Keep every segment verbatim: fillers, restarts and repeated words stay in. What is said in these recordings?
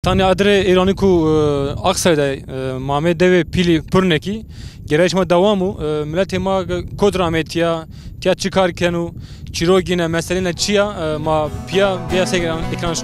Tanî adirê Îranî ku, e, Aksaray de, e, ma amê dewê Pîlî Purnekî, gerayîş ma dewam o. E, miletê ma kotî ra amê tîya, tîya çi kar keno, çîrogîne, meselêne çi ya, e, ma pîya bîya sey ekran, ekran.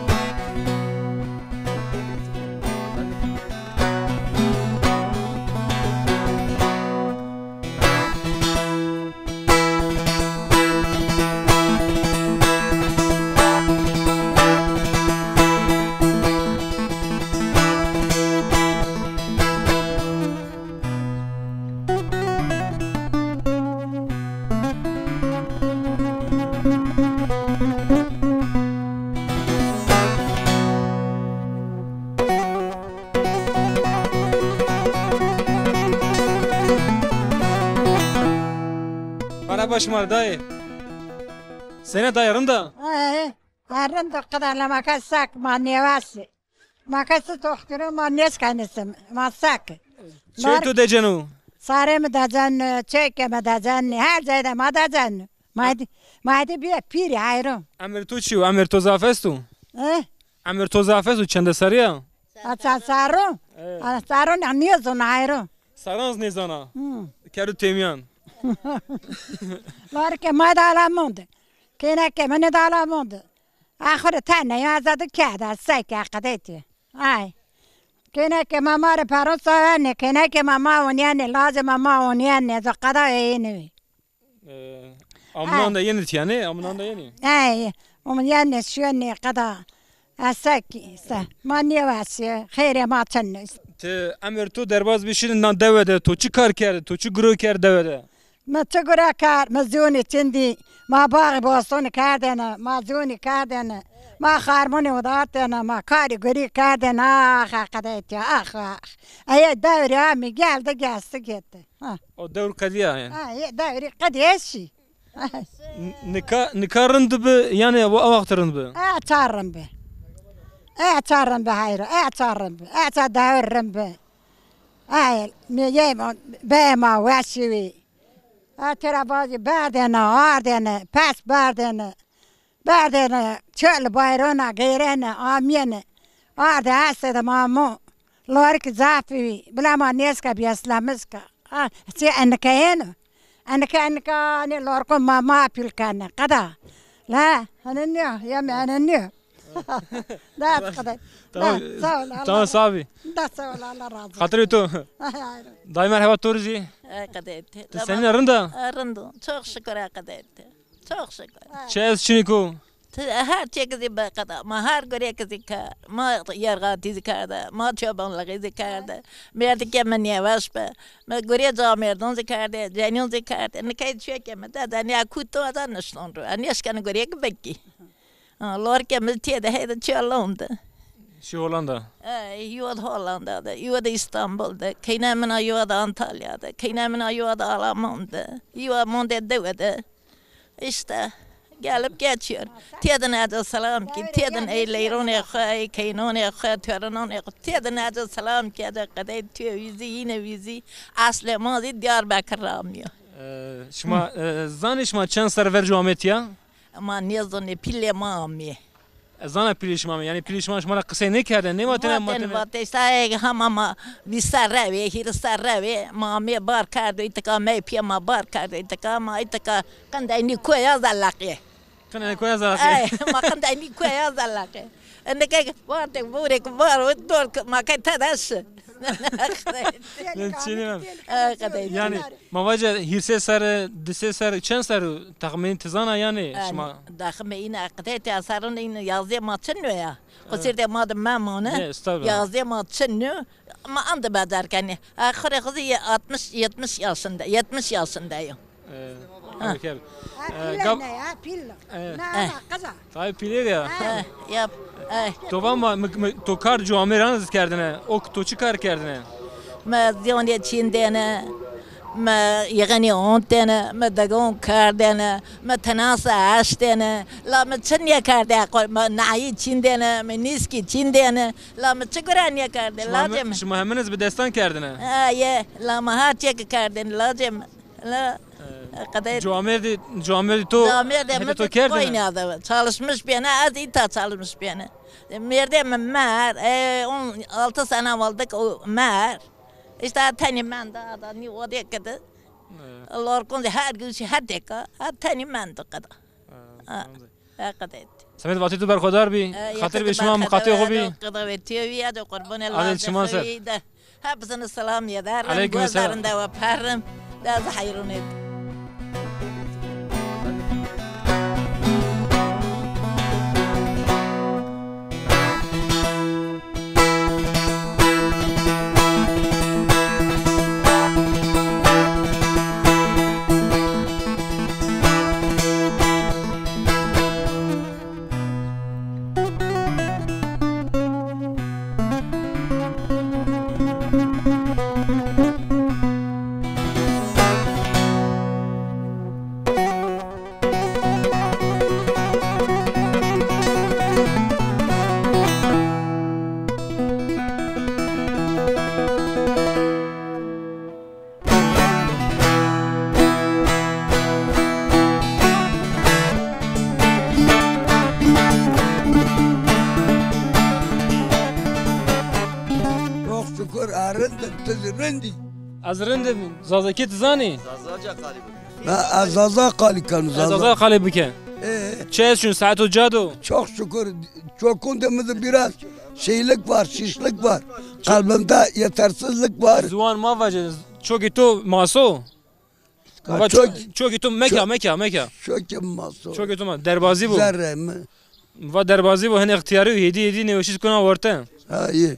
Merhaba şima rê dayê. Senî dayê, rind a? He, he, rind o qeda, la ma ke sek, ma nêwes î. Ma ke si toxtiro, ma nêskenê si, ma sek. Çey to deceno? Sarê mi deceno, çeyke mi deceno, her cayde ma deceno. Ma êdî, ma êdî bîye pîrî heyro. Emir to çi yo? Emir to zaf esto? He? Emir to zaf esto, çende serrî ya? A, çend serr o? Evet. A, serr o ne, nêzon heyro. Serran zî nêzana. Hı. Kero têmîyan. Larike ma de ala monde. Kêneke mi de ala monde. Axirî tene ya zade kede, seke qedetî. Ay. Kêneke ma ma rê peron sawenê, kêneke ma ma onîyenê, lazê ma ma onîyenê, zo qeda êyêne wî. E, amnan de yenê tîya, nê? Amnan de yenê? Ey, amnan yenê, şîyenê qeda. Esek se. Ma nêwesî, xeyrê ma çin nîst. Ti emir to derbaz bî şî na dewe de, to çi kar kerd, to çi guro kerd dewe de? Mi çi guro kerd, mi zîyonî çin dî, ma baxî bostonî kerdêne, ma zîyonî kerdêne, ma xarmonî udartêne, ma karî gurî kerdêne, ax, ax, qedetî, ax, ax. Eye dewrî amî geldi, geçti gitti. Ha. O dewr qedîya yanî. Ha, ye dewrî qedîye şî. N-, nika, nika rind bi, yanî o, o wext rind bi? E ça rind bi. E ça rind bi heyro, e ça rind bi. E ça dewr rind bi. Ay, mi ye ma, be ma weşî wî. E tera bazî berdêne, ardêne, pes berdêne. Berdêne, çol bayrona geyrêne, amîyêne. Arde heste de ma mo. Lorik zaf bî. Bila ma nêska bî eslemizka. Ha, çi enike yeno. Enike, enike, nê lorko ma, ma pîl kene. Qeda. La, hene nîyo, ya mi hene nîyo. Da qeda. Tamam. Da, sağ ol, Allah. Tamam, sağ ol. Da sağ ol, Allah razı olsun. Xatirê to. Ay, ay. Dayê merheba to rê zî. Ay, qedê. Ti senîn a, rind a? Ay, rind o. Çok şükür, ay, qedê. Çok şükür. Çi ez çinîk o? Ti her çîyêk zî bi qeda. Ma her gurêk zî kerd. Ma yerxatî zî kerde. Ma çobanlixî zî kerde. Mêrdikê mi nêweş bi. Mi gurê camêrdon zî kerde. Cenîyon zî kerde. Nikey çîyêkê mi de de nîya kû to de nişton ro. Ez nêşkenî gurêk bikî. Ha, lorikê mi têde heyde çîya londe. Şî Hollanda. E, yo de Hollanda de, yo de Îstanbul de. Keyne min a yo de Antalya de. Keyne min a yo de Alaman de. Yo monde dewe de. İşte gelip geçiyor. Têdin ecel selam ki, têdin ey leyronê xo, ey keynonê xo, torunonê xo. Têdin ecel selam ki, ecel qedey tüyo vîzî, yine vîzî. Eslê ma zî Diyarbekir ra amîyo. E, şima, e, zanî şima çend serr verco amê tîya? Ma nêzonê, pîlê ma amê. Ez zana pîlê şima amê. Yanî pîlê şima, şima ra qisey nêkerde, nêvatêne, ma... Vatên, vatên, îşte, ey, hema ma vîst serre wê, hîris serre wê, ma amê bar kerdo îtika, mey pîyê ma bar kerdo îtika, ma îtika qindeynî koya Zeleqê. Qindeynî koya Zeleqê. Ey, ma qindeynî koya Zeleqê. Endike varte, vorek, var, dor, ma ke tede şi. Çinî ben. Ey, qedey. Yanî, ma vace hîrsê serre, disê serre, çend serre, texmînî ti zana yanî şima? Daxime îne qedey te serrin îne yazdê ma çin o ya. Qusir de ma de memone. Ne, estağfurullah. Yazdê ma çin o. Ma ande becer kenî. Axirê xizî ye altmış, yetmiş yaşında, yetmiş yaşındayım. E, ha. Okey. Ha, e, pîle gab- ne ya, pîle. E. Ne, e, ama kıza. Tabii pîlê de ya. Ha. E, yap. E. To va ma, mi, mi, to kar camêrdan zî kerdine. O to çi kar kerdine? Mi zîyonê çîndêne, mi yixinî ontêne, mi digon kerdêne, mi tinasa eştêne. La mi çi nêkerde, mi nayî çîndêne, mi nîskî çîndêne. La mi çi gure nêkerde, lacê mi. Şima heminiz bi destan kerdine? Ha, ye. La mi her çîyêk kerdêne, lacê mi. La, qedê Camêrdî, camêrdî to, camêrdê hetê mi to kerdêne? Koyna de çalışmış biyene, ez îta çalışmış biyene. Mêrdê mi mer, e, on altı sene oldu ki o mer. İşte tenî mende, ada nî odê kedi. E. Lorkon de her gün şey, her dakika, ha, tenî mende kedi. Ha, Ha, tamam. Ha, qedê. Semed vatê tu berxwedar bî. E, xatir bê şima, miqatê xo bî. Qedê wê têwî ya de qurbanê. Adê lazê çiman ser. Xewî de. Hepsini selam yeder. Aleyküm selam. Gözlerinde öperim. De ez hayrun et. Çok şükür, e, rindim, tu zî rindî. Ez rindim, Zazakî tu zanî? Zazaca qalî bike. Ha, ez Zaza qalî kenu, Zaza. Zaza qalî bike. Ee? Çi ez şun, saet o ca do? Çok şükür, çokun de mi de biraz şeylik var, şişlik var. Kalbimde yetersizlik var. Ziwan ma vace, çokî to maso. Ha, Va çok, ço-, çokî to meka, çok, meka, meka. Çokî maso. Çokî to ma, derbazî bo. Zerre mi? Va derbazî bo, henê ixtîyarî û hêdî hêdî nêweşî kona orte. Ha, iyi.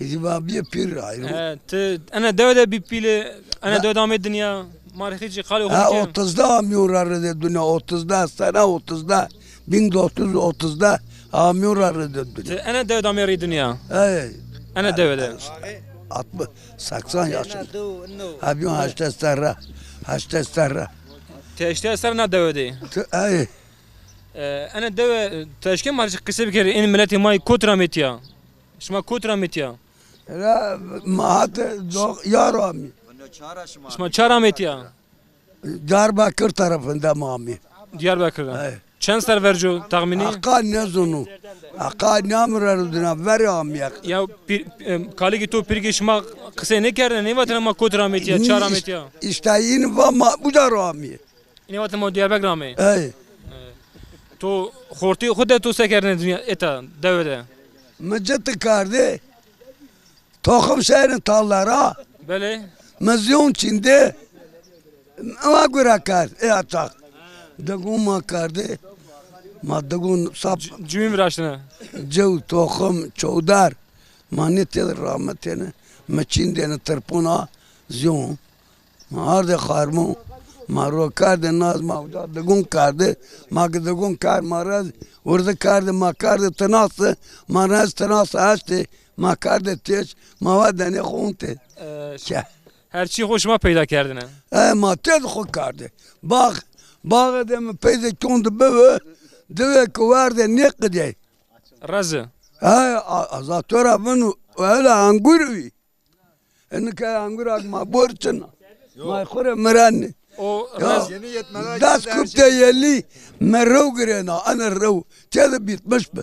Hêdî va bîye pîr ayrı. He, ti ene dewe de bî pîlê, ene dewe de amê dinya. Ma rê xîcî qalê xo bike. Ha, otuzda amîyon ra rê de dinya, otuzda, sene otuzda, bin dokuz yüz otuzda amîyon ra rê de dinya. Ti ene dewe de amê rê dinya. He. Ene dewe de. Altmış, seksen yaşında. Ha, bin heştê serra, heştê serra. Ti heştê serra na dewe de. Ti, ay. E, ene dewe, ti eşkê ma rê qise bikerî, ên miletê ma yê kot ra amê tîya? Şima kot ra amê tîya? Ra, ma hate do-, ya ra amî. Şima ça ra amê tîya? Diyarbakır tarafında mı amî? Diyarbakır'da. Evet. Çend ser verco tahmini? Aqa nezunu. Aqa namra rudina veri amî. Ya pir, e, kalikî to, pirkî şima qisey nêkerdêne, nêvatêne ma kot ra amê tîya, ça ra amê tîya? İşte yine va ma buca ra amî. Nêvatêne ma Diyarbakır ra amê. Ey. To xortî xo de to se kerdêne dinya, eta, dewe de? Mi citi kerdê. Toxum şerin tallara. Belê. Mi zîyon çîndê. Ma gura kerd, ê açaq. Digun ma kerdê. Ma digun sap. C-, cimî viraştêne. Cew, toxum, çewdar. Ma nê têde rametêne. Mi çîndêne tirpûna zîyon. Ma ardê xarmû, ma ro kerdê naz, ma uca digun kerdê, ma ki digun kerd, ma rez wirdi kerdê, ma kerdê tinasi, ma rez tinasi eştê, ma kerdê têç, ma wa denê xo untê. E, ke. Her çî xo şima peyda kerdêne? E, ma têde xo kerdê. Bax, baxê de mi peyde kon de bibi, diwê ki werdê nêqidê. Rezi. He, a-, a za to ra vinu, öyle angur wî. Nika angurak ma borçina. Ma xure miranni. O ya, rez. Des kupte yeli, me rew girena, ana rew. Tede bitmiş bi.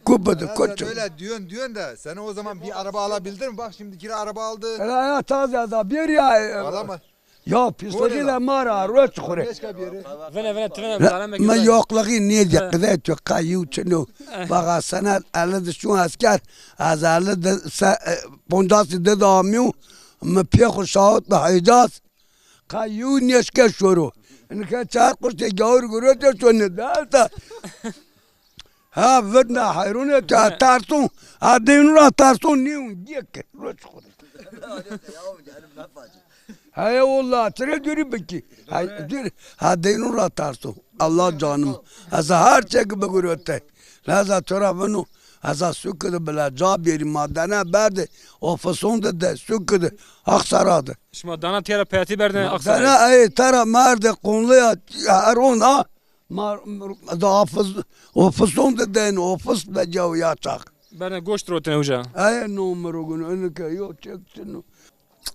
Kupe de koçum. Böyle düğün, düğün de. Sen o zaman bir araba alabildin mi? Bak şimdi kira araba aldı. Ya, ya, taze da bir ya. Alamaz. Ya pisliği de mara, roç xure. Vene, vene, tine. Ma yoklıği niye de, qide tu kayu çino. Bak, sana elli de şu asker, az elli de se, e, poncası de da amiu, mi pê xo şahit de heycaz. Kayu neşke şoro. Nika çar kuşte gavur gurete şone de ta. Ha, vidna hayrun et, ha, tarsun. Ha, deynun ra tarsun, niyun, giyek, roç xure. Heye, wallah, tire duri biki. Ha, dur, ha, deynun ra tarsun. Allah canım. Eza her çek bigurote. Laza tora vinu. Eza sukide bila ca beri madene berde. Ofisun de de sukide. Aksarade. Şima dana tiyara peyatî berdene Aksarade. Dana, ey, tara merde konluya, her ona. Ma, da hafız, ofis on de den, ofis de caw yaçak. Berne goşt rotine uca. Ay, no mi rogun, önü ke yo çeksin.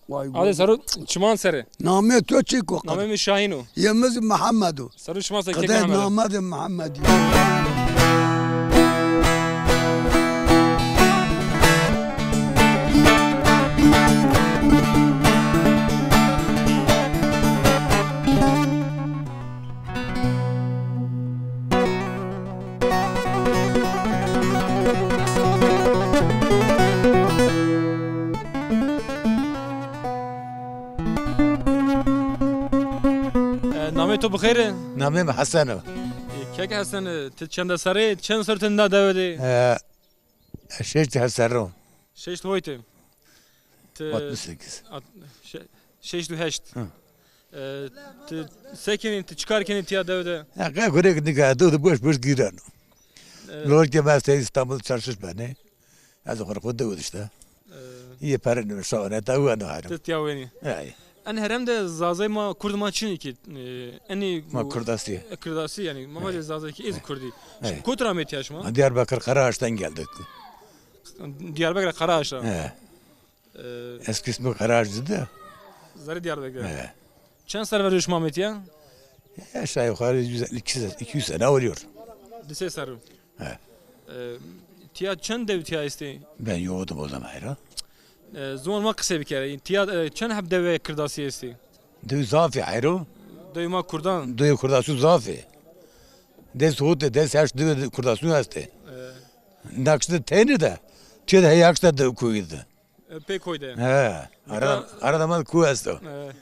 Vay vay. Adê sero çiman serê. Namê to çik o? Namê mi Şahîn o. Yê mi zî Mihemed o. Sero çiman serê kek Mihemed. Namê de Mihemed. E, namê to bi xêr e? Namê mi Hesen o. E, kek Hesen, e, ti çende serrî, çend serrî ti na dewe de? E, şeşt heft serrî o. Şeşt hoyte. Ti altmış sekiz. At-, şe-, şeşt û heşt. Hı. E, ti se kenî, ti çi kar kenî tiya dewe de? Ya, qe gurek nika, do, do boş boş gîreno. E. Lorke ben işte İstanbul çalışış beni. Ez xo xo dewe işte. E. İyi para ne şahane, tavu ne harim. Ti tiya wenî. Ay. En herem de zazay ma, kurd ma çinî ki, e, enî ma kurdasî. E, kurdasî yanî, ma vajê zazay ki ez kurdî. Ey. Kot ra amê tiya şima? Ma Diyarbakır Karaağaç'tan geldik. Diyarbakır Karaağaç ra. He. Ee, Eski ismi Karaağaç'tı da. Zerrê Diyarbekir. He. Çend serr verco şima amê tiya? Aşağı yukarı yüz elli, iki yüz, iki yüz sene oluyor. Di sey serr o. He. Ee, tiya çend dew tiya estê? Ben yoğdum o zaman hayra. Ee, ziwan ma qisey bikerê. Tiya, e, çend heb dewê kirdasî estê? Dew zafî hayro. Dewê ma kurdan. Dew kurdasî zafî. Des hot de, des heşt dew kurdasî estê. Ee. Nakşte teyni de. Tiya de heyakşte de kuydu. E, pê koy de. He. Ara, arada ma ku esto. E.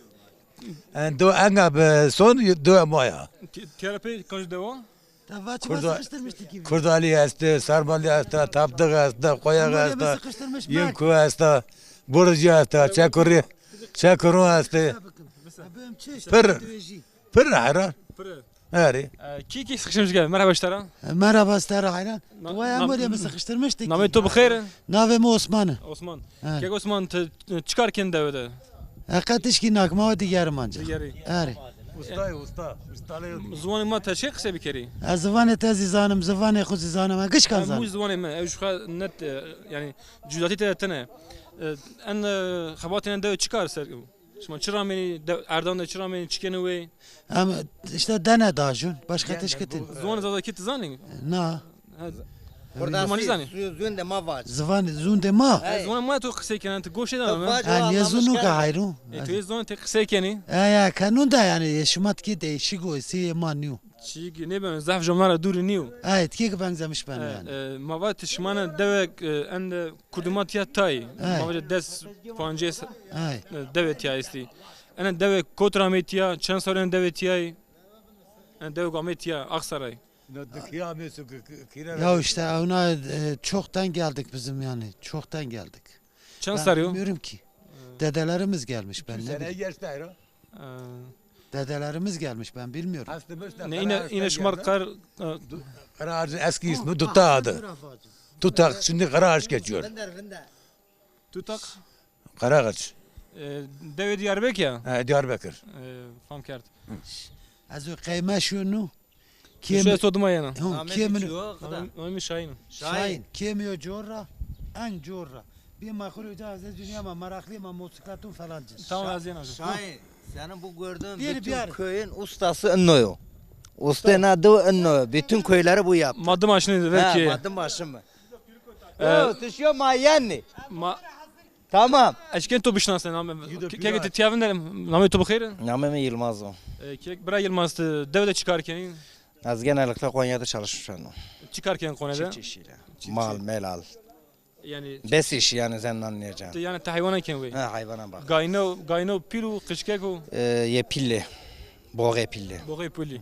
En do enga be son do moya. Ti-, tiyara pê kaç dewa? Kurda-, Kurdali este, Sarmali este, Tapdıq este, Koyak este, Yinku este, Burcu este, Çekuri, Çekuru este. Pir. Pir heyran. Pir. Erê. E, kî kî sıkıştırmış gel. Merhaba işte ra. E, merhaba işte ra heyran. Na-, Vay na-, amor ya mı sıkıştırmıştık. Namê to bi xêr? Navê mi Osman. Osman. He. Kek Osman, ti, ti çi kar ken dewe de? E, qe tişkî nakma ve diger manca. Digeri. Erê. Usta, usta. Usta. Ziwanê ma ti çi qisey bikerî? E, ziwanê te zî zanim, ziwanê xo zî zanim. E, gişkan zanim. Mû ziwanê mi. Ew ju net, e, yanî cudatî te tene. E, en, e, xebatê en dewe çi kar ser? Şima çi ramenî, de-, erdan de çi ramenî, çi kenî wey? Em işte dene dajun, başka tişkitin. Ziwanê Zazakî ti zanî? Na. Ha, Kurdasî, Kurmanî zanî? Zu-, zunde ma vac. Ziwan, zunde ma? Hey. Ziwanê ma to qisey kenen, ti goşê dana mi? Ha, niye zunu ka hayru? E, tu yê ziwanê ti qisey kenî? E, ya, kanun da yani, e, şima ki değişik o, si ma niyo. Çî ki nêbeno, zaf ji ma ra dûrî nîyo. Ay, tikê ki benzemiş ben yani. E, ma va ti şimane dewe, e, ende kurdî ma tiya tayî. Ay. Ma va des pancês, e, dewe tiya estî. Ene dewe kot ra amê tiya, çend serrî ene dewe tiyayî? Ene dewe amê tiya, Aksaray. Ya işte, ona, e, çoktan geldik bizim yani, çoktan geldik. Çend serrî yo? Ben bilmiyorum ki. Dedelerimiz gelmiş, ben ne bileyim. Ee, Dedelerimiz gelmiş, ben bilmiyorum. Ne, yine, yine şumar kar, e, Karaağaç'ın eski ismi Duta adı. Dutak, şimdi Karaağaç geçiyor. Tutak? Karaağaç. E, dewê Diyarbekir ya? He, Diyarbekir. E, fam kerd. Ez o qeyme şunu. Kim? Şu esto dima yena. Namê kim? Namê, namê Şahin. Şahin. Kim yo corra? En corra. Bir mahur hoca, Aziz Dünya, ama meraklı ama mosikletun falancı. Tamam, Aziz Dünya. Şahin, senin bu gördüğün bütün köyün ustası innoyo. Usta ne diyor innoyo. Bütün köyleri bu yaptı. Maddim aşını ver ki. Maddim aşını mı? Ya, tişiyo ma yenni. Ma Tamam. Eşkên to bişinasnê, namê. Kekê ti tiya vinde, namê to bi xêr? Namê mi Yilmaz o. E, kek, bira Yilmaz, ti dewe de çi kar kenî? Ez genellikle Konya'da çalışmışım. Çi kar kenî Konya'da? Çiftçi işiyle. Çiftçi. Mal, melal. Yani bes işi yani, sen anlayacaksın. Ti yani ti heywana kenî wey? Ha, hayvana bak. Gayno, gayno pîl û qijkek o? E, yê pîlî. Boğê pîlî. Boğê pîlî.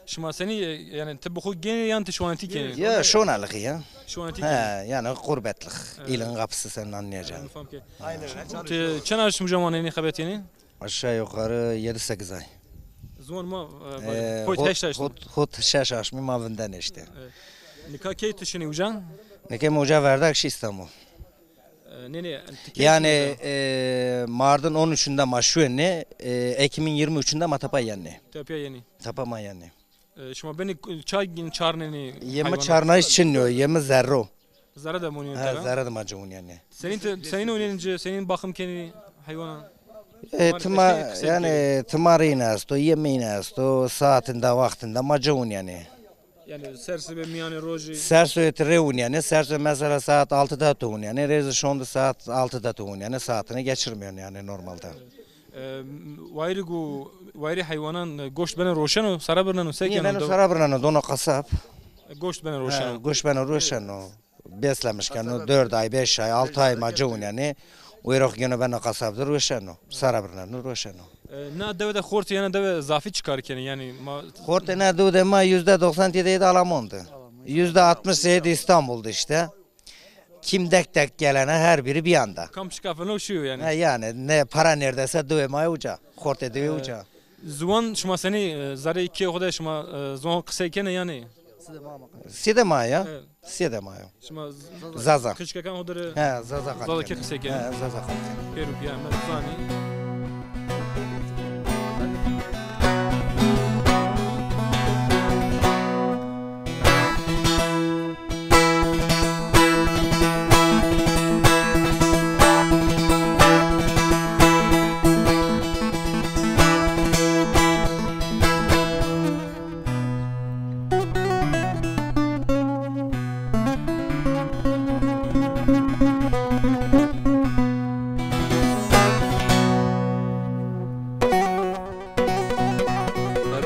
Şima senî, e, yani ti bi xo gênî yan ti şonetî kenî? Ya, şonelixî ya. Şonetî kenî. He, yani gurbetlik. Evet. İlin kapısı, sen anlayacaksın. Fam ke. Aynen. Ti çend aşm uca manenî, xebetîyenî? Aşağı yukarı yedi sekiz ay. Ziwan ma, e, e, hot, heşt aşm. Hot, hot şeş aşmî ma vindenê işte. Evet. Nika key ti şinî uca? Nika mi uca verdak şi İstanbul. E, ne, ne, ti key şinî uca? Yani, e, Mart'ın on üçünde ma şuenê, e, Ekim'in yirmi üçünde ma tapa yenê. Tepya yenî. Tapa ma yenê. E, şima benî çay çarnenî? Yê mi çarnayîş çin yo, yê mi zerro. Zerre de monî? Ha, zerre de ma ci monîyenî. Senîn ti, senîn oynenî ci, senîn baxim kenî heywana? E, tima, yanî, tima reyna esto, yemeyna esto, saatinde, waxtinde ma ci wunîyenê. Yanî, ser sibê mîyanê rojî? Ser soyê ti rê wunîyenê, ser soyê mesela saat altı de tu wunîyenê, rêzî şondi saat altı de tu wunîyenê, saatini geçirmiyorsun yani normalde. E, wayirî gu, wayirî heywanan, e, goşt beno roşeno, sere birneno, se keno? Nî, beno sere birneno, dono qasap. E, goşt beno roşeno. Ha, goşt beno roşeno. Beslemiş keno, dört ay, beş ay, altı ay ma ci wunîyenê. Wêrox geno beno qasap de roşeno. Sere birneno, roşeno. E, na dewe de xortê yena dewe zafî çi kar kenê? Yanî ma... Xortê na dewe de ma yüzde doksan têdeyê de Alamon de. Yüzde altmış seyê de İstanbul de işte. Kim dek dek gelene her biri bir yanda. Kam şikafeno şiyo yanî. Ha, yani ne para neredeyse dewe ma uca. Xortê dewe uca. Ziwan şima senî, e, zerrê kê xo de şima, e, ziwan qisey kenê yanî? Side ma ya. Evet. Side ma ya. Şima z-, Zaza. Qijkekan xo de rê... He, Zaza qal kenê. Zazakî qisey kenê. He, Zaza qal kenê. Pêro pîya me zanî.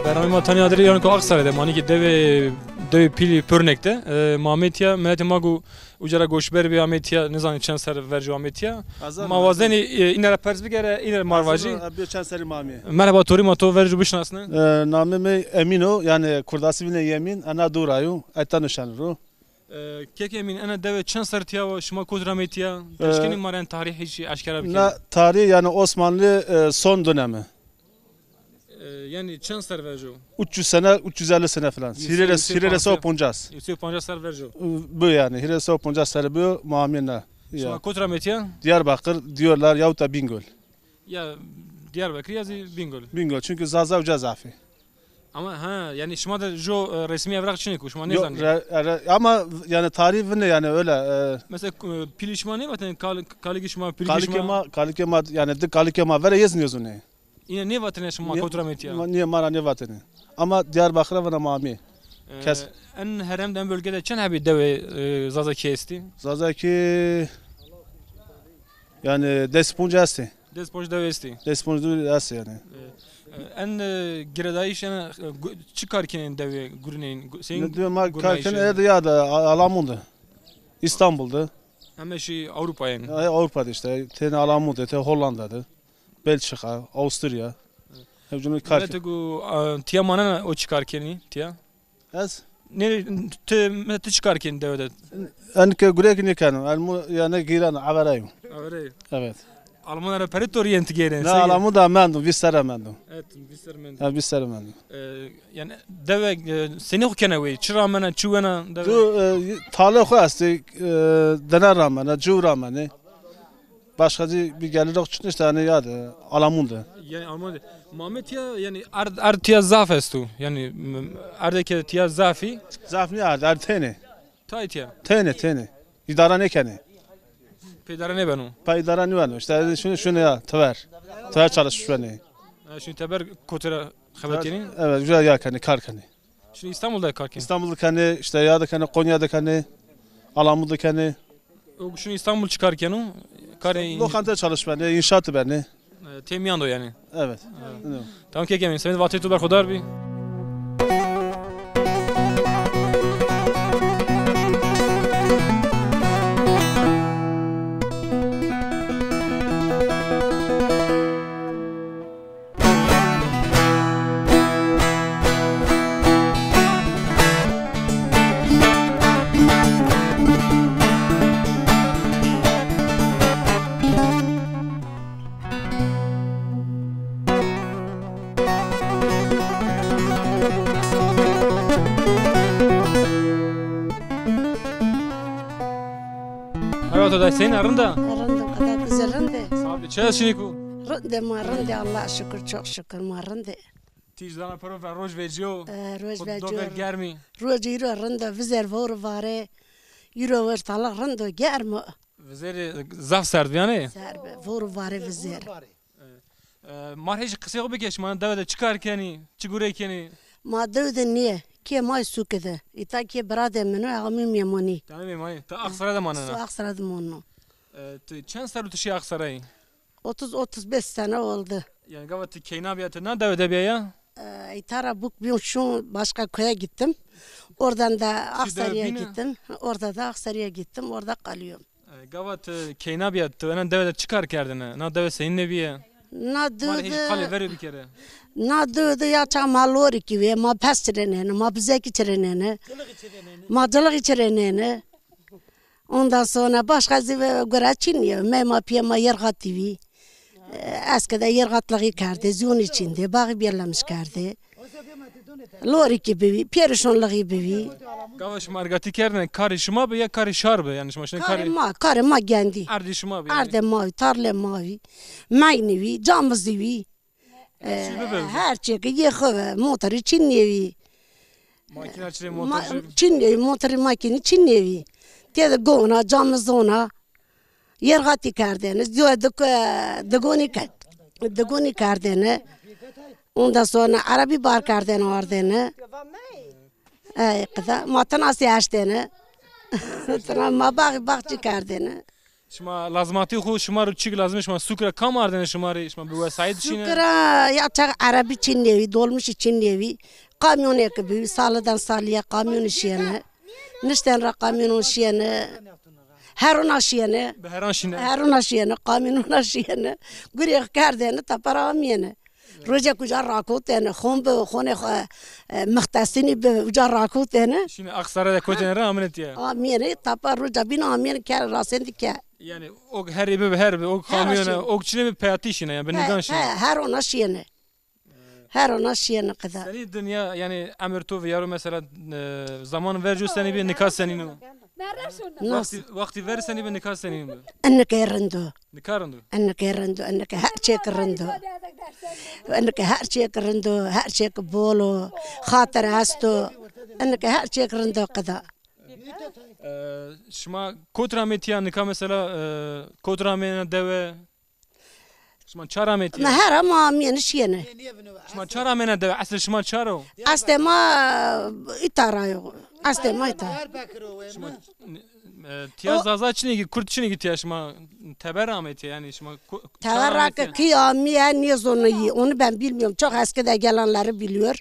Bernameyê ma tenya adirê yanî ku Aksarayê de, ma nî ki dewê, dewê pîlî Pürnek de, e, ma amê tîya, miletê ma ku uca ra goşber bî amê tîya, nizanî çend serr verco amê tîya. Ma wazenî, e, îne ra pers bikere, îne ra ma vajî. Bê çend serrî ma amê. Merheba, to rî ma to verco bişinasne. E, namê mi Emîn o, yanî kurdasî vînê Yemîn, ena dû ra yo, eta nişen ro. E, kek Emîn, ena dewe çend serr tîya wa, şima kot ra amê tîya? E, eşkenî ma rê tarîhî çî eşkera bikî? Na tarîh yanî Osmanlı, e, son dönemi. E, yanî çend serr verco? Üç yüz sene, üç yüz elli sene falan. Yüz, hîrê rê, yüz, hîrê rê se û poncas. Yüz, yüz poncas serr verco. Bu yanî, hîrê rê se û poncas serre biyo, ma amê na. Şima kot ra amê tîya? Diyarbakır diyorlar yahut da Bingöl. Ya Diyarbakır ya zî Bingöl. Bingöl, çünkü Zaza uca zafî. Ama ha, yanî şima de jo, e, resmî evraq çinê ku şima nêzanî? Yok, re-, re-, ama yanî tarîh vînê yanî öyle, e, mesela, e, pîlî şima nêvatêne, kal-, kalikê şima, pîlikê şima? Kalikê ma, kalikê ma, yanî di kalikê ma verê yê zî nêzûnê. Îne nêvatêne şima kot ra amê tîya? Nîye, ma ra nêvatêne. Ama Diyarbakır'a vana ma amê. E, kes- en herem de, en bölge de çend hebî dewê, e, Zazakî estî? Zazakî yanî des ponc estî. Des ponc dew estî. Des ponc dew estî yanî. E, e, en, e, girêdayîş en, e, gu-, çi kar kenên dewê, gurînên, gu-, senîn gurînayîşê? Ne diyor, ma kar kenên, e, de ya da A-, Alamûn de. İstanbul de. Heme şî Ewropa yanî. E, Ewropa de işte. Tenê Alamûn de, tenê Hollanda de. Belçika, Avusturya. Hep cumhur kar. Miletê ku, a, tîya manena o çi kar kenî tîya? Ez? Nê, ti, mi-, ti çi kar kenî dewe de? En ke gurek nêkeno. En mu, yanî gîran, averayım. Averayım. Evet. Almanya ra pere to rîyen ti gêrên? Ne, Alamûn de mendû, vîst serre mendû. Evet, vîst serre mendû. Ha, vîst serre mendû. E, yanî dewe, e, senî xo kena wey? Çi ramena, çi wena dewe? Tu, e, talê xo estê, e, dene ramena, ciw ramene. Başka zî bir gelir yok, çıkmış da hani ya da Alamûn de. Yanî Alamûn de. Ma amê tîya, yanî erd, erd tîya zaf esto. Yanî, m-, erdê ke tîya zafî. Zaf nî erd, erd tenê. Tay tîya? Tenê, tenê. Îdare nêkenê. Pê îdare nêbeno? Pê îdare nêbeno. İşte şunu, şunu ya, teber. Teber çalışmış benê. Ha, şunu teber kotî ra xebetînî? Evet, güzel ya kenê, kar kenê. Şunu İstanbul de kar kenê? İstanbul de kenê, işte ya da kenê, Konya de kenê, Alamûn de kenê. O şunu İstanbul çi kar keno? Karê in- Lokanta çalış benê, inşaat benê. E, tê mîyan do yanî. Evet. Evet. Tamam, kek Emîn, semedê vateyê to berxudar bî. Merhaba, to day seyna, rind a? Rind o, qeda ti zî rind ê? Sağ ol, çi ez şinî ku? Rind ê ma, rind ê, Allah şükür, çok şükür ma rind ê. Tîj dana piro ve roj vecîyo. E, roj vecîyo. Dover germî. Roj îro rind o, vizer vor û vare. Îro wir talix rind o, germ o. Vizêrê zaf serd bîyanê? Serd bi, vor û vare vizer. E, E, ma rê jî qisê xo bike, şima dewe de çi kar kenî, çi gure kenî? Ma dewe de nîye, kê ma yê sûke de. Îta kê biradê min o, amî mêmonî. Tamam, mêmonî. Ta Axsaray de manena? Axsaray de monno. E, ti çend serr o ti şî Axsarayî? Otuz, otuz beş sene oldu. Yani gava ti keyna bîya, ti na dewe de bîya ya? E, îta ra buk bîyon şûn başka köye gittim. Oradan da Aksaray'a gittim. Orada da Aksaray'a gittim. Orada kalıyorum. E, gava ti keyna bîya, ti ena dewe de çi kar kerdêne? Na dewe senîne bîye? Na dewe de, qalê verê bikere. Na dewe de ya ça ma lorî kî vê, ma pes çirenêne, ma bizekî çirenêne. Ma cilixî çirenêne. Ondan sonra başka zî gure çin nîyo. Mey ma piyê ma yerxatî vî. E, eskide yerxatlixî kerdê, zîyonî çin dê, baxî bîyerlemiş kerdê. Lorî kî bivî, pêrişonlixî bivî. Gava şima ergatî kerdêne, karê şima bi ya karê şar bi? Yani şima şine karê... Karê ma, karê ma gendî. Erdê şima bi yani? Erdê ma vî, tarlê ma vî. Meynî vî, camizî vî. E, her çî ki yê xo ve, motorî çin nêvî. Makîna çinê, motor çin nêvî, motorî makînî çin nêvî. Tê de gona, camizona. Yerxatî kerdêne. Diyo dik-, digonî ke-, digonî kerdêne. Ondan sonra erebî bar kerdêne ardêne. Ey qida, ma tina sî eştêne. Tina ma baxî baxçî kerdêne. Şima lazimatî xo, şima ro çîk lazim, şima sûk ra kam ardêne şima rê, şima bi wesayît şîne? Sûk ra ya çax erebî çin nêvî, dolmuşî çin nêvî. Kamyonê ki bivî, saliden salîye kamyonî şîyene. Nişten ra kamyonon şîyene. Herona şîyene. Bi heran şîne. Herona şîyene, kamyonona şîyene. Gurê kerdêne, tepe ra amîyene. Rocek uca rakotêne, xon bi, xonê xo, e, mixtesinî bi, uca rakotêne. Şîne Axsare de kotêne ra amêne tiya. Amêne, tapa roca bîn amêne ke rasendî ke. Yani o herî bi, her bi, o kamyona, o çinê bi peyatî şîne, yani bi nigan şîne. He, her ona şîyene. Her ona şîyene qida. Senî dinya, yani emir to vîyaro mesela, e, zaman verco senî bi, nika senîno? Wextî, wextî verî senî bi, nika senî bi? Enike rind o. Nika rind o? Enike rind o, enike her çêk rind o. Enike her çêk rind o, her çêk bol o, xatir esto. Enike her çêk rind o qida. E, şima kot ra amê tiya nika mesela, e, kot ra amêne dewe? Şima ça ra amê tiya? Ma hera ma amêne şîyene. Şima ça ra amêne dewe? Eslê şima ça ra o? Eslê ma îta ra yo. Eslê ma îta. Şima, e, tiya Zaza çinê ki, Kurd çinê ki tiya, şima teber ra amê tiya, yani şima ko-, ça ra amê tiya? Teber ra ki kî amîye nêzono yî. Onu ben bilmiyorum. Çok eskide gelenleri biliyor.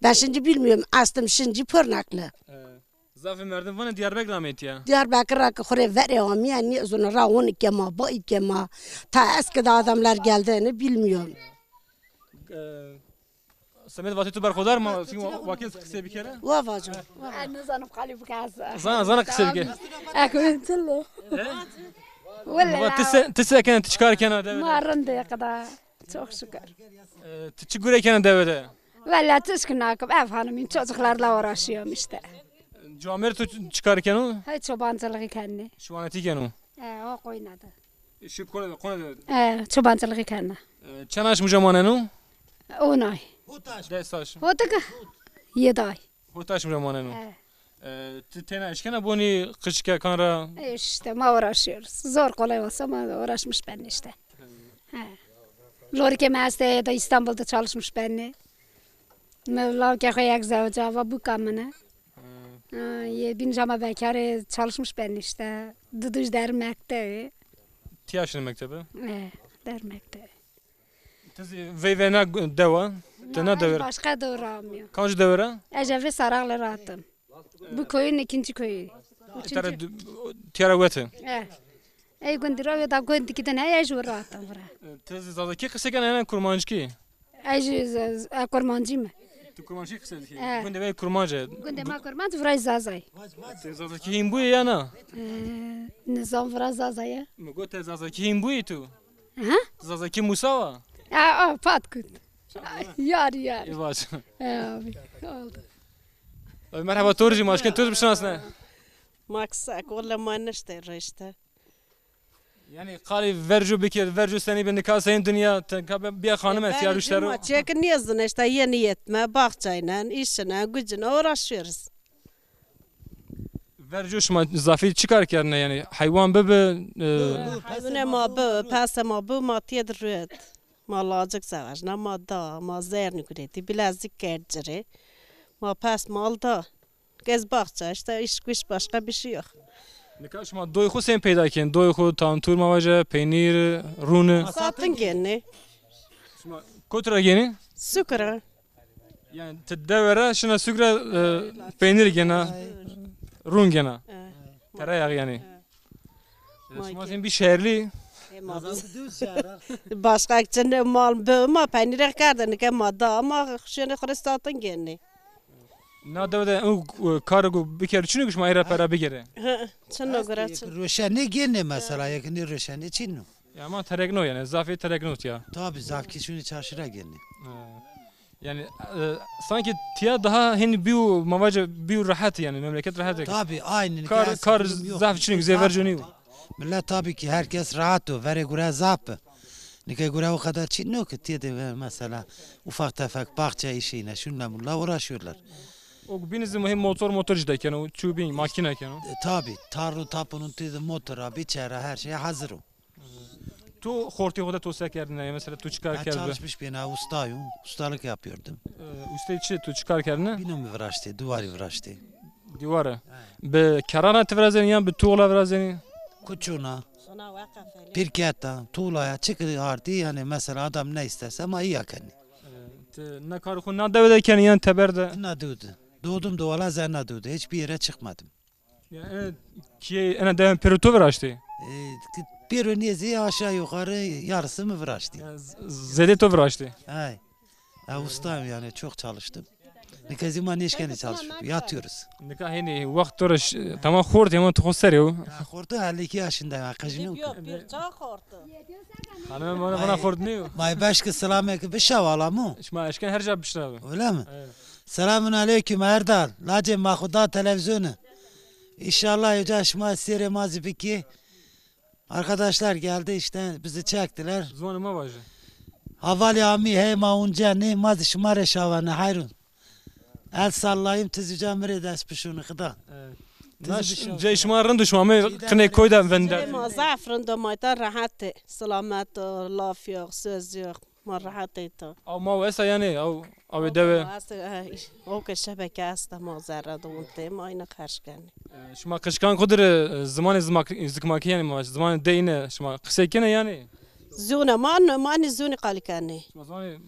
Ben şimdi bilmiyorum. Eslım şimdi Pırnaklı. E. Zafê merdim vanê Diyarbekir ra amê tiya. Diyarbekir ra ki xo rê verê amîye, nêzono ra onî ke ma, baî ke ma. Ta eskide adamlar geldiğini bilmiyorum. E, semed vatê tu berxudar ma, çünkü wa-, wakê qisê bikere. Wa vaco. Ez nizanim qalî bike ez. Zana, zana qisê bike. Ek çilo. Wele. Ti se, ti se kena, ti çikar kena dewe de? Ma rindê qida. Çok şükür. E, ti çi gure kena dewe de? Valla tişkî nakim, ev hanimîn, çocuklarla uğraşıyorum işte. Camêrd tu çi kar keno? Hey, çobancılığı kenni. Şiwanetî keno? E, o koyuna da. E, şi kone de, kone de. E, çobancılığı kenna. E, çend aşm uca maneno? On ay. Des aşm. Hotika? Yedi ay. Hotaşm ra maneno. E. E, ti tena eşkena bonî qijkekan ra? E, işte, ma uğraşıyoruz. Zor kolay olsa ma uğraşmış benni işte. He. Lorike mi estê, da İstanbul'da çalışmış benni. Mi lawke xo yek zewca, va buka mine. Ha, yê bîn jama bekare çalışmış benni işte. Diduj der mektebi. Tiya şine mektebe? E, der mektebi. Ti zî veyvena dewa, ti na dewe ra? Başka dewe ra amîyo. Kanci dewe ra? Ez vê Sarağlı ra atim. Bu köyün ikinci köyü. Tiyara, tiyara wete. E. Ey gundî ra, da gundî ki din, ey ez vira atim vira. Ti zî Zazakî qise kena ena Kurmancikî? Ez, ez, ez Kurmancî mi? Tu Kurmancî qise dikî? E. Gundê ve Kurmanc e. Gundê ma Kurmanc, vira Zazay. Ti Zazakî hîn buyê ya na? E, nizam vira Zazay e. Mi got te Zazakî hîn buyê tu? Ha? Zazakî Musa wa? A, a, pat kut. Yar, yar. Ê baş. E, abi, oldu. Merhaba, to rê jî ma şikên to zî bişinasne. Ma qise, wele ma niştê rê işte. Yani qalê verco bikê, verco senî bi, nika senî dinya, tenka be-, bîya xanime, tiya ruşte ro. Ma çêk nêzine işte, yenî yetme, baxçaynen, îşine, gücüne uğraşıyoruz. Verco şima zafî çi kar kerdine, yani heywan bibi, e, heywanê ma bi, pesê ma bi, ma têdi ruet. Ma lacik zewecna, ma da, ma zernî guretî, bilezik kerd ci rê. Ma pes mal da. Gez baxça, işte iş güç başka bir şey yok. Nika şima doyê xo sen peyda kenî? Doyê xo, tantûr ma vaje, peynîr, rûni. Satın geni. Şima kotî ra genî? Sukra. Yanî ti dewe ra şina sukra, e, peynîr gena, rûn gena. Tereyağı yanî. E, şima sen bî şehrlî. Başka çin mal bi ma peynîre kerde, nike ma da, ama şene xure satın geni. Na dewe de o, e, kar go biker çin o ki şima ey ra pera bigere? Hı, çin o gura çin. Roşenê gênê mesela, yek nê roşenê çin o. Ya ama terekno yanî, zafê terekno tiya. Tabi, zaf kî şunî çarşî ra gênê. Ha. Yanî, e, sanki tiya daha hênî bîyo, ma vace bîyo rehet yanî, memleket rehet. Tabi, aynı. Kar, kar zaf çin o, zêver conî yo. Millet tabii ki herkes rahat o, verê gure zaf bi. Nike gure o kadar çin yok ki, tiye de ve mesela ufak tefek bahçe işiyle, şunla bununla uğraşıyorlar. O bînî zî hem motor, motor jî dekeno, çûbîn, makîne keno. E, tabi, tarlo tapunun tiye de motor abi, çera, her şey hazır o. Tu xortê xo de to se kerdine? Mesela tu çi kar kerdine? Ben çalışmış bir ustayım, ustalık yapıyordum. E, ustayî çi, tu çi kar kerdine? Bîno mi viraştê, duvarî viraştê. Dîware. He. Bi kerana ti virazenî yan bi tuğla virazenî? Kuçuna, pirketa, tuğlaya, çiki artî, yanî mesela adam ne isterse ma iya kenî. E, ti na karê xo na dewe de kenî yan teber de? Na dewe de. Doğdum doğalı zerna dewe de. Hiçbir yere çıkmadım. Ya, e, kîye ena dewe pêro to viraştê? E, pêro nêzî aşağı yukarı yarısı mı viraştî? Ya, z-, zêde to viraştê? Ay. Ya, ustayım yani, çok çalıştım. Nika zî ma nêşkenê çalışıp yatıyoruz. Nika hênî wext to ra ş-, tamam xort, ama tu xo serê o. Ya, xortu elli iki yaşında ya, qejîno. Yok, bir çağ xortu. Hanime bana, bana xort nîyo. May beşki selamê ki bişa wala mu. Şima eşken her ca bişna bi. Öyle mi? Evet. Selamun aleyküm Erdal. Lacê ma xo da televizyonu. İnşallah hoca şima sêrê ma zî bikî. Arkadaşlar geldi işte, bizi çektiler. Ziwanê ma vaje. Havali ami hey ma unca ne, ma zî şima rê şawane, hayrun. El sallayım, ti zî ca mi rê dest bişûni, xida. Evet. Ti zî bişûni. Cey şima rind o, şima mi qinê koy de vinde. Cey ma zaf rind o, ma îta rehet ê. Selamet o, laf yok, söz yok. Ma rehet ê îta. Aw ma esta yanî, aw, aw dewe. Aw ke şebeke esta, ma zerre de wintê, ma îne xerc kenê. E, şima qijkan xo dir, e, zimanê zikmakî yanî, ma zimanê dey îne şima qisey kenê yanî? Zûne ma, ma nî zûnî qalî kenê. Şima zimanê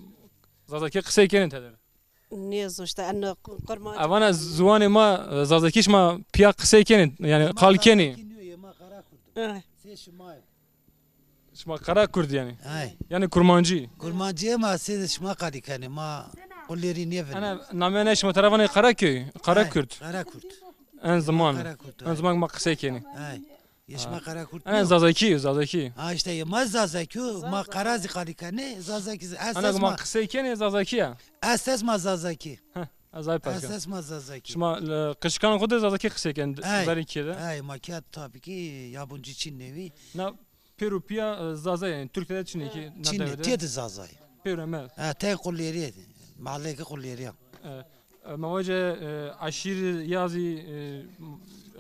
zazakî qisey kenê tede? Nêzo işte, en kurmancî. Avana ziwanê ma, e, zazakî şima pîya qisey kenê, yanî qal kenê. Zazakî nîyo, ma Karakurd. Eh. Sê şima yê. Şima Karakurd yanî? Ay. Yanî kurmancî. Kurmancî yê ma sê de şima qalî kenê, ma qulêrî nêvinê. Ana namê ne şima tera vanê Karaköy, Karakurd. Ay, Karakurd. En ziman. Karakurd, en ziman ma qisey kenê. Ay. Yê şima Karakurd nîyo? Ana zazakî, zazakî. Ha işte, yê ma zazakî yo, ma qara zî qalî kenê, zazakî zî. Ana ma qisey kenê zazakî ya. Esas ma zazakî. Heh, ez ay pers ken. Esas ma zazakî. Şima, e, qijkan xo de zazakî qisey ken, verê kîye de? Ay, ma kîye de tabii ki yabancı çin nêvî. Na pêro pîya, e, zaza yanî, Türkiye'de çin ê ki, na dewe de? Çin ê, tiye de zaza yê. Pêro eme. Ha, tey qulêrî yê, mahalleyê ki qulêrî ya. E, E, ma vace, e, eşîr ya zî, e,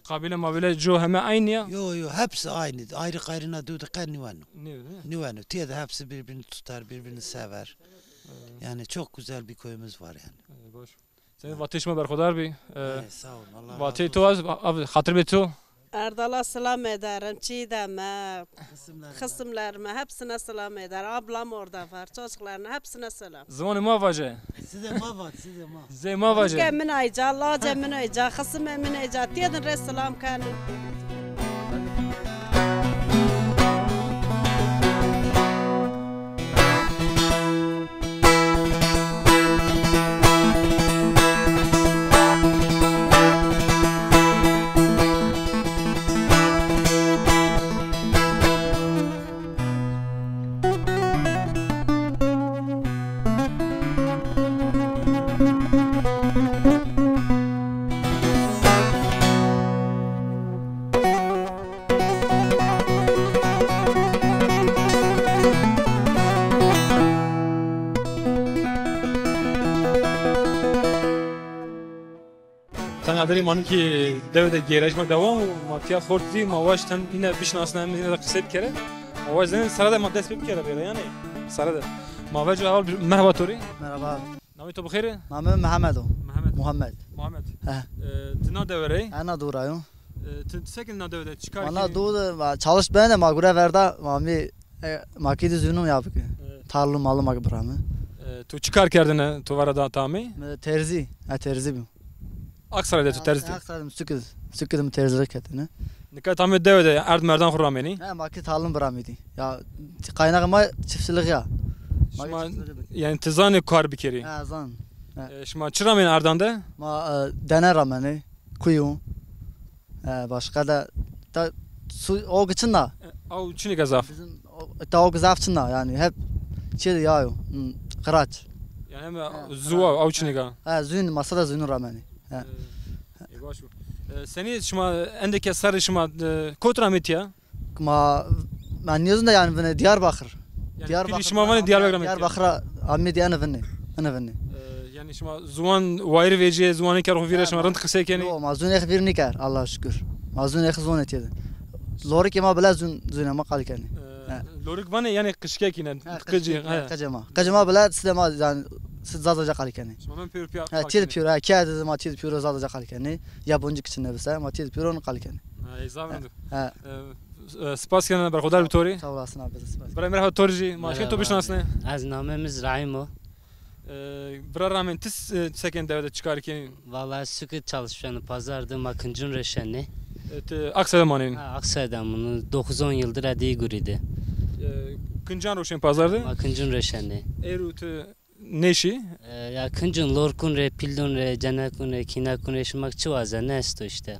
qabîle mabîle co heme eynî ya? Yo, yo, hepsi aynı. Ayrı gayrına dew de qe nîweno. Nîweno, değil mi? Nîweno. Tiye de hepsi birbirini tutar, birbirini sever. Evet. Yani çok güzel bir köyümüz var yani. Evet, baş. Sen vatê şima berxudar bî. E, evet, sağ olun. Allah razı olsun. Vatê to az, abi, xatir bê to. Erdal'a selam ederim. Çiğdem'e, kısımlarıma, hepsine selam ederim. Ablam orada var. Çocuklarına hepsine selam. Ziwanê ma vaje. Size ma vat, size ma. Zê ma vaje. Ke min ayca, lace min ayca, xisime min ayca. Têdin re selam kenim. Tenga derî ma nîkî dewe de gêrayîş ma dewam o, ma tiya xort zî, ma waşt hem îne bişinasne hem îne de qisey bikere. Ma waşt zenê sere de ma dest pê bikere bêre yanî. Sere de. Ma veco ewal bir merhaba to rê. Merhaba abi. Namê to bi xêr e? Namê mi Mehmed o. Mehmed. Muhammed. Muhammed. He. E, ti na dewe rê? He, na dû ra yo. E, ti, ti se kenî na dewe de? Çi kar kenî? Vana dû de, ma çalış bene, ma gure verda, ma mi, e, ma kî de zûnû ya bike. Evet. Tarlu malu ma ki birame. E, tu çi kar kerdine, tu vara da tamî? Mi terzî, ha, terzî bî. Aksaray de tu terzi. Aksaray de mi sukid, sukid mi terzî ketine. Nika tamî dewe de erd merdan xu ramenî? He, ma ki tarlun biramîdî. Ya, kaynağı ma çiftçilik ya. Ma şima, çiftçilik. Yani ti zanî kar bikerî? He, zan. He. E, şima çi ramenî erdan de? Ma, e, dene ramenî, kuyu. E, başka da, da su, o çin da. E, aw çinî ke zaf? Bizim o, ta o zaf çin da yani hep şey ya yo, hmm, kıraç. Yani hem zuwa, aw çinî ke. He, zûn, masa da zûn ramenî. He. E, e, baş bu. E, senî şima endeke serrî şima, e, kot ramî tiya? Ma, ma nêzûn de yani vine Diyarbakır. Yani Diyarbakır. Pîlî şima vanê Diyarbakır amê tiya? Diyarbakır amê tiya, ene vine. Ene vine. E, yani şima ziwan wayir vecîyê, ziwanê ker xu vîre şima rind qisey kenî? Yo, ma zûnê xu vîr nîker, Allah'a şükür. Ma zûnê xu zonê tiye de. Lorikê ma bile zûn, zûnê ma qalî kenî. E, lorik vanê yani qijkek yine. He, qijkek, he. Qijê ma. Qijê ma bile side ma yani sid Zazaca qalî kenî. Şima ben pêro pîya. He, tiye de pêro, he, kê de ma tiye de pêro Zazaca qalî kenî. Yabancı kiçin nebise, ma tiye de pêro qalî kenî. Ha, ey zaf rind. He. E, e, spas kena, berxudar bi to rê. Sağ olasın abi, spas. Bira merhaba, to rê jî, ma şê to bişinasne. Ez namê mi Ziraîm o. E, bira ramên, ti s-, e, seken dewe de çi kar kenî? Vallahi sukid çalış beno, pazar de ma kincun rê şenê. E, ti Aksaray de manenî? Ha, Aksaray'da bunu dokuz on yıldır edi gurî de. E, kincan roşên pazar de? Ma kincun rê şenê. Êru ti nêşî? E, ya kincun lorkun rê, pîlun rê, cenekun rê, kînekun rê, şima çi wazenê esto işte.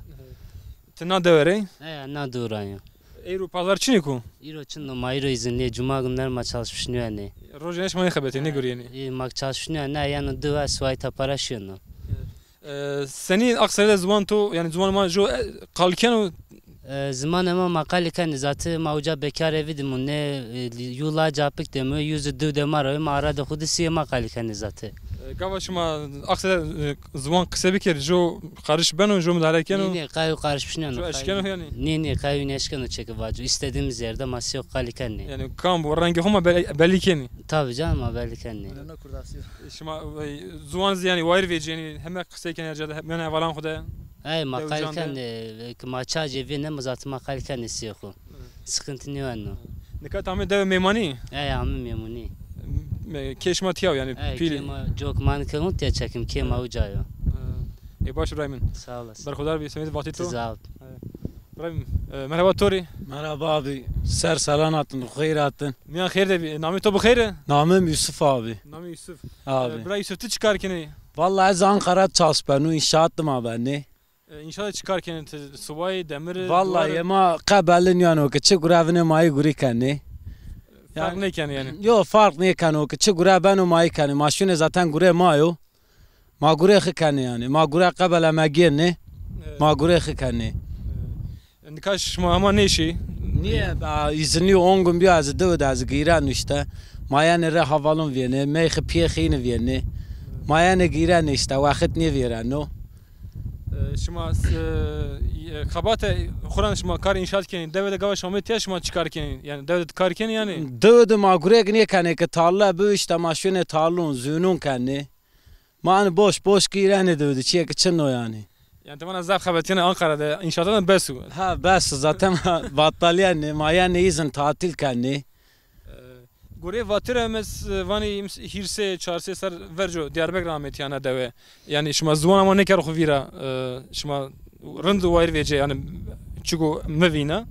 Ti na dewe rê? E, ya na dû ra yo. Êro pazar çinî ku? Îro çin o, ma îro îzinlî yê, cuma günler ma çalışmış nîyenê. Rojê ne şima nêxebetê, nêgurîyenê? E, ma çalışmış nîyenê, ne yeno diwa suay tapara şiyeno. E, senî Aksaray'da ziwan to, yani ziwan ma jo, e, qalî keno? E, zimanê ma ma qalî kenê zatî, ma uca bekar evî de mûn, nê, e, yu la capik de mi, yu zî diw de ma ra, ma ara de xu de sîyê ma qalî kenê zatî. E, gava şima Aksaray'da, e, ziwan qise bikerî, jo qarîş beno, jo mudare keno? Nê, nê, qay qarîş bişneno. Jo eşkeno yani? Nê, nê, qay nêşkeno çeke vaco. İstediğimiz yerde ma sîyo qalî kenê. Yani kam bu rengê xu ma be-, belî kenî? Tabii canım, ma belî kenê. Şima, e, ziwan zî yani wayir vecîyenî, heme qisey kenî her ca de, hep mîyanê hevalan xu de. Ey, ma qalî kenê, e, ki ma çacê vînê, mi zatî ma qalî kenê sîyê xu. Sıkıntı nîyeno. Nika ti amê dewe mêmanî? Ey, amê mêmunî. Me-, kê şima tiya yo yani? Ey, pîlî. Kê ma cok ma nîkewun tiya çekim, kê ma uca yo. E, baş Îbrahîm. Sağ olasın. Berxudar bî, semedê vatê to. Ti zaf. Îbrahîm, e, merhaba to rê. Merhaba abi. Ser selan hatin, xeyr hatin. Mîyan xeyr de bî. Namê to bi xeyr e? Namê mi Yusuf abi. Namê Yusuf. Abi. E, bira Yusuf, ti çi kar kenê? Vallahi ez Ankara çalış beno, inşaat de ma benê. E, inşaat de çi kar kenê ti? Subay, demir, duvar? Vallahi ma qe belli nîyeno ki çi gure vinê ma yê gurî kenê. Farq nêkenê yani? Yo, farq nêkeno ki çi gure beno ma yê kenê. Ma şûnê zaten gurê ma yo. Ma gurê xi kenê yani. Ma gure qebele me gênê. Evet. Ma gurê xi kenê. Evet. Nika şima hema nêşî? Nîye, ba, îzinlî on gün bîyo ez diw de ez gîren işte. Ma yenê rê havalon vîyenê, mey xi piyê xi înî vîyenê. Ma yenê gîrenê işte, wexit nêvîreno. E, şima, e, xebate xo ra şima kar înşaat kenî, dewe de gava şima amê tiya şima çi kar kenî? Yani dewe de kar kenî yani? Dewe de ma gurek nêkenê ki tarle bi işte ma şûnê tarlun, zûnun kenê. Ma ani boş boş gîrenê dewe de, çiyê ki çin o yani. Yani ti vana zaf xebetîyenê Ankara de, înşaatan de bes o. Ha, bes o zaten, battalîyenê, ma yenê îzin tatil kenê. E, goreyê vatire mes, e, vanî hîrsê, çarsê ser verco Diyarbekir amê tîya na dewe. Yani şima ziwana ma nêkerd xu vîra, e, şima rind wayir vecê, yani çiku mi vîna,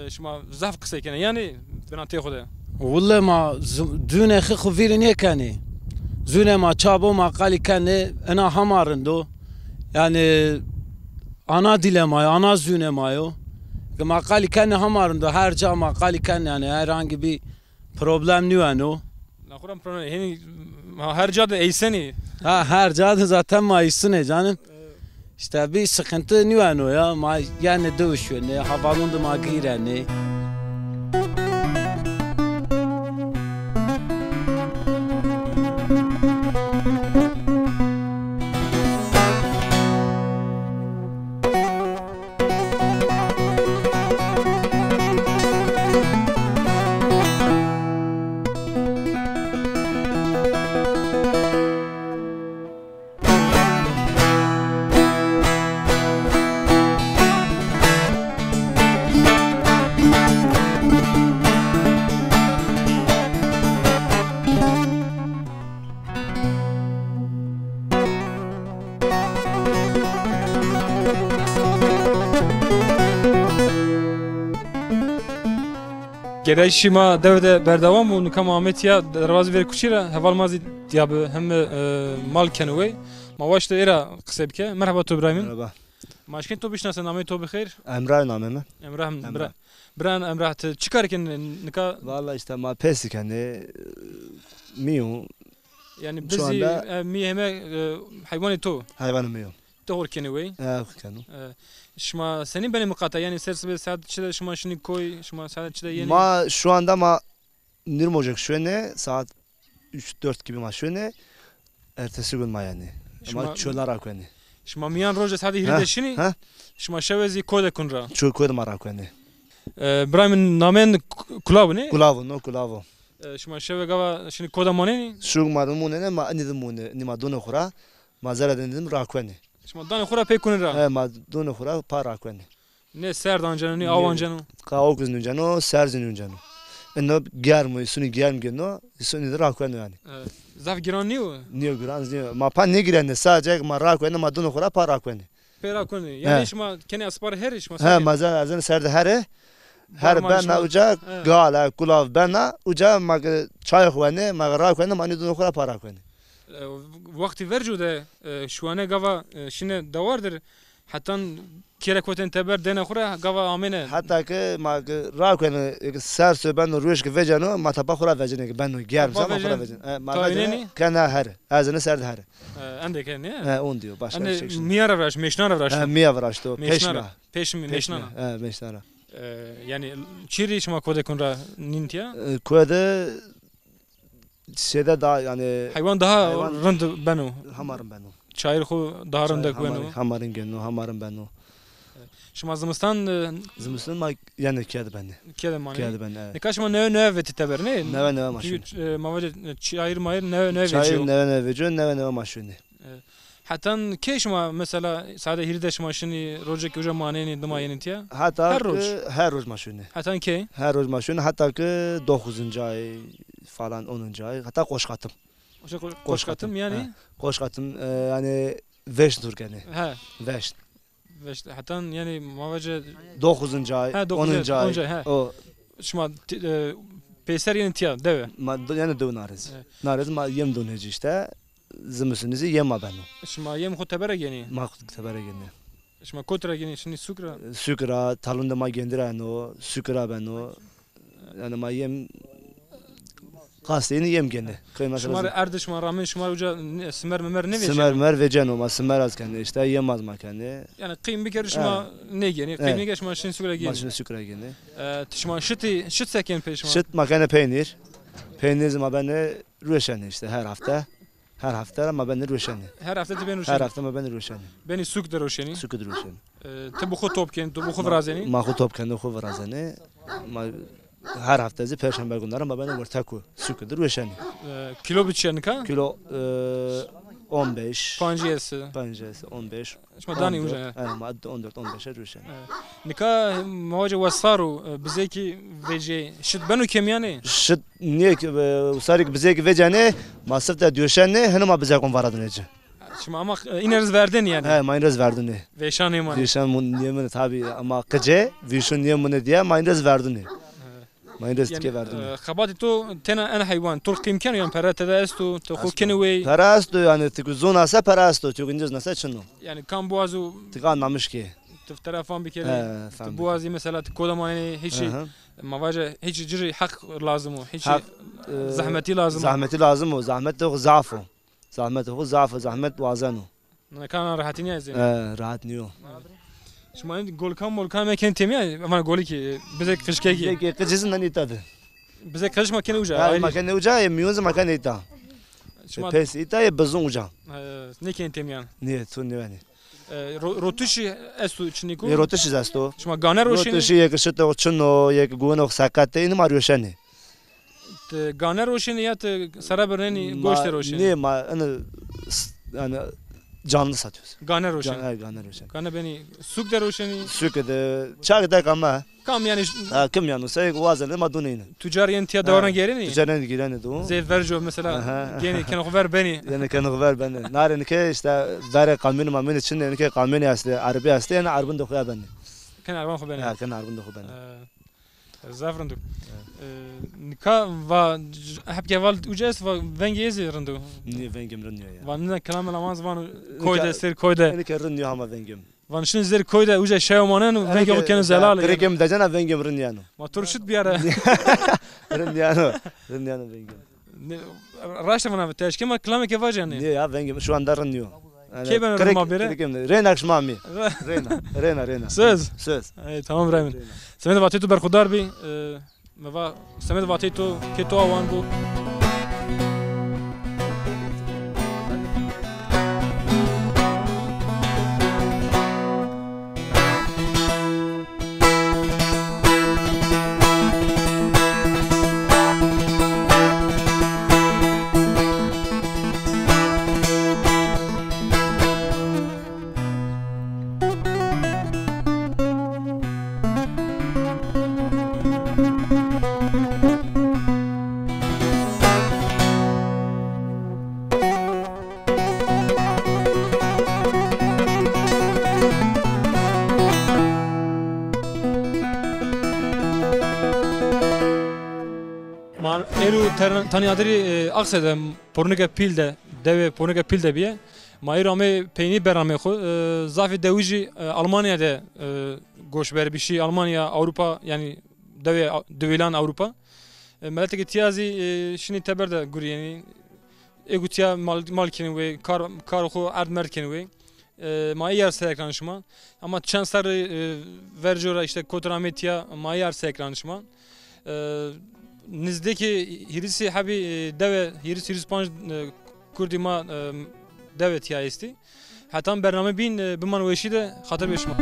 e, şima zaf qisey kenê, yani binatê xu de. Wille ma zu-, zûnê xi xu vîrî nêkenê. Zûnê ma ça bo ma qalî kenê, ina hema rind o. Yani ana dilê ma yo, ana zûnê ma yo. Ki ma qalî kenê hema rind o, her ca ma qalî kenê yani, herhangi bir problem nîweno. Na xo ra problem, hênî, ha, her ca de eysenî. Ha, her ca de zaten ma eysenê canım. İşte bir sıkıntı nîweno ya. Ma yenê dewe şûnê, havalon de ma gîrenê. Gêrayîşî ma dewe de berdewam o. Nika ma ame tîya derbazê verê kuçî ra. Heval ma zî tîya bi, heme, e, mal keno wey. Ma waşto ê ra qisey bike. Merheba to birayê min. Merheba. Ma eşkenî to bişinasên, nameyê to bi xeyr? Emrah namê mi. Emrah mi, Emrah. Bira-, bira Emrah, ti çi kar kenî nika? Valla îşte ma pêsî kenê, mîyo. Yanî bizî, e, mî heme, e, heywanê to? Heywanê mi yo. Ti xo rê kenî wey? E, xo keno. E, şima senî benê miqate? Yanî ser sibê saet çi de şima şinî koy, şima saet çi de yenî? Ma şu anda ma nîrmojek şuenê, saat üç dört gibi ma şuenê. Ertesi gün ma yenî. Şima çola rakuenê. Şima mîyan roje saetê hîrê de şinî? Şima şewe zî koy de kun ra? Ço koy de ma rakuenê. E, birayê min, nameyên Ku-, Kulav o nê? Kulav o, no Kulav o. E, şima şewe gava şinî koy de manenî? Şug ma de munenê, ma inî de munê, inî ma dûnê xo ra, ma zere de inî de rakuenê. Şima danê xo ra pê kunê ra? He, ma dûnê xo ra pa rakuenê. Nê serd anceno, nê aw anceno? Ka ok zî nûnceno, serd zî nûnceno. Ino germ o, îsûnî germ gêno, îsûnî de rakueno yanî. E, zaf giran nîyo? Nîyo, giran zî nîyo. Ma pa nêgîrenê, sadece ma rakuenê, ma dûnê xo ra pa rakuenê. Pê rakuenê. Yanî şima kenê espar herê şima? He, ma zere, ez zenê ser de herê. Her bena uca, gale, kulav bena uca, ma ke çay xo wenê, ma ke rakuenê, ma nî dûnê xo ra pa rakuenê. E, wextî verco de, e, şuane gava, e, şinê dewar dir, hetan kêre kotên teber dêne xo ra gava amêne. Heta ke ma ke rakuenê, ke ser so beno, rueş ke veceno, ma tapa xo ra vecenê, ke beno germ, ma xo ra vecenê. E, ma vecenê, kena herê. Ez zenê ser de herê. E, endê kenê, nê? E, ondî yo, başka şey. Mîya ra viraşt, mêşna ra viraşt. E, mîya viraşto, pêşmî. Pêşmî, mêşna ra. E, mêşna ra. E, yanî çi rî şima koy de kun ra nîn tîya? E, koy de şeyde daha yanî heywan daha rind beno. Hema rind beno. Çayir xo daha rind kueno. Hema rind gêno, hema rind beno. Şima zimistan, e, zimistan ma yanî kê de benê. Kê de manê. Kê de benê, evet. Nika şima newe newe vetî teber nê? Newe newe ma şinê. Çünkü, e, ma vacê, e, çayir mayir newe newe vecîyo. Çayir newe newe vecîyo, newe newe ma şinê. E, hetan kê şima mesela saete hîrê de şima şinî, rocekî uca manenî, dima yenî tîya? Heta her roj? Her roj ma şinê. Hetan kê? Her roj ma şinê, heta ke dokuzuncu ay falan, onuncu ay, heta qoşqatim. Qoşqa-, qoşqatim yanî? He. Qoşqatim, e, yanî veşn tur kenê. He. Veşn. Veşn, hetan yanî ma vacê dokuzuncu ay, he, dokuzuncu ay, onuncu ay, onuncu ay, he. O. Şima ti-, e, peyser yenî tîya dewe? Ma do-, yanî dewe narê zî. He. Narê zî ma yem dûnê ci îşte. Zimistunî zî yem ma beno. Şima yem xo tebere gênî? Ma xo tebere gênê. Şima kotî ra gênî? Şinî sûk ra? Sûk ra, talun de ma gêndî ra eno, sûk ra beno. Yanî ma yem, qasê înî yem gênê. Şima rê erd, şima ramên, şima rê uca simer mimer nêvecîyeno? Simer mimer vecîyeno, ma simer az kenê, îşte yem az ma kenê. Yanî qîm bikerî şima nêgênî, qîm nêgênî şima şinî sûk ra gênî. Ma şinî sûk ra gênî. E, ti şima şitî, şit se kenî pey şima? Şit ma kenê peynîr. Peynîr zî ma benê rueşenê îşte her hefte. Her hefte ra ma benê rueşenê. Her hefte ti benî rueşenî? Her hefte ma benê rueşenê. Benî sûk de rueşenî? Sûk de rueşenî. E, ti bi xo top kenî, ti bi xo virazenî? Ma xo top kenê, xo virazenê. Ma her hefte zî perşembe günleri ma benê wertê ku sûk de rueşenê. E, kîlo bi çi ya nika? Kîlo, e, on beş. Pancî estê. Pancî estê, on beş. Şima danî uca? E, ma on dört, on beş rueşenê. E, nika ma vacê wesar o, e, bizêkî vecê, şit beno kêmîyanê? Şit nê, e, usarî ke bizêkî vecîyanê, ma sifte dûşenê, hini ma bizekon varadinê ci. Şima ama, e, îne rê zî verdenî yanî? He, ma îne rê zî verdunê. Vêşan nêmanê? Vêşan nêmanê tabî, ama qicê, vêşun nêmanê diye, ma îne rê zî verdunê. He. Ma îne rê zî tikê verdunê. Yanî, e, xebatê to tena en heywan, to rê qîm keno yanî pere tede esto, ti xo kenî wey? Pere esto yanî, ti ku zona se pere esto, ti ku încî zona se çin o. Yanî kam biwazo? Ti ka namiş kê. Ti tera fam bikerî. He, fam bikerî. Ti biwazî mesela ti koda manenî, hîçî, ma vacê hîçî ci rê heq lazim o, hîçî zehmetî lazim o. Zehmetî lazim o, zehmet de zaf o. Zehmet xo zaf o, zehmet wazeno. Nika na rehetî nîya zî? E, rehet nîyo. Şima golkan molkan mekenî têmîya, vana golikî, bizek qijkekî. Bizek qijî zî nanî îta de. Bizek qijî ma kenê uca, ayrî. Ma kenê uca, e, mîyon zî ma kenê îta. Şima pês îta ye, bizun uca. E, nêkenî têmîyan? Nê, to nêwenê. E, ro-, rotişî esto çinî ku? E, rotişî zî esto. Şima gane roşenî? Rotişî yek şito çin o, yek guwino seqet ê, înî ma roşenî. Ti gane roşenî ya ti sere birnenî goştê roşenî? Nê, ma ini s-, yanî canlı satıyoruz. Gane roşenî? Can-, he, gane roşenî. Gane benî sûk de roşenî? Sûk de, çak de kame. Kam yanî? Ha, kim yanî? Sey wazenê ma dunê înî. Tucar yenî tîya dewaran gêrenî? Tucar yenî gêrenî do. Zê verco mesela gênî kenê xo ver benî. Yanî kenê xo ver benî. Narê nike îşte verê kamyonî mamyonî çin, nike kamyonî estê, erebî estê, yanî erbin de xo ya benî. Kenê erban xo benî. Ha, kenê erbin de xo benî. E, Zaf rind o. E, nika va, hep ke val uca est, va vengê ê zî rind o. Nê, vengê mi rind nîyo ya. Va nina kilamê laman zî vano koy de, ser koy de. Enî ke rind nîyo hama vengê mi. Van şin zêr koy de uca şew manen, vengê xo keno zelal. Rikê mi decena vengê mi rind yeno. Ma to rê şit biyare. Rind yeno. Rind yeno vengê mi. Ne, raşt vana, ti eşkê ma kilamê ke vace yanî. Nê ya, vengê mi şu anda rind nîyo. Yanî, kê beno rind ma bêre? Reyna şima amî. Reyna, reyna, reyna. Söz? Söz. Ey, tamam Brahim. Semedê vatê to berxudar bî. E, mi va, semedê vatê to, kê to awan bo. Ma êro ter-, tanî adirî, e, Axse de, Pornike Pîl de, dewê Pornike Pîl de bîye. Ma êro amê peynî bernameyê xo. E, zafî dewijî, e, Almanya de, e, goşber bî, şî Almanya, Ewropa, yanî dewê, diwêlan Ewropa. E, miletê ke tîya zî, e, şinî teber de gurîyenî. Ê ku tîya mal, mal kenî wê, kar, kar xo erd merd kenî wê. E, ma ê yar ser ekranê şima. Ama çend serrî, e, verco ra îşte kotir amê tîya, ma ê yar ser ekranê şima. E, nizdêkê hîrisî hebî, e, dewe, hîris, hîris panc, e, kurdî ma, e, dewe tîya estî. Hetan bername bîn, e, biman weşî de, xatir bê şima.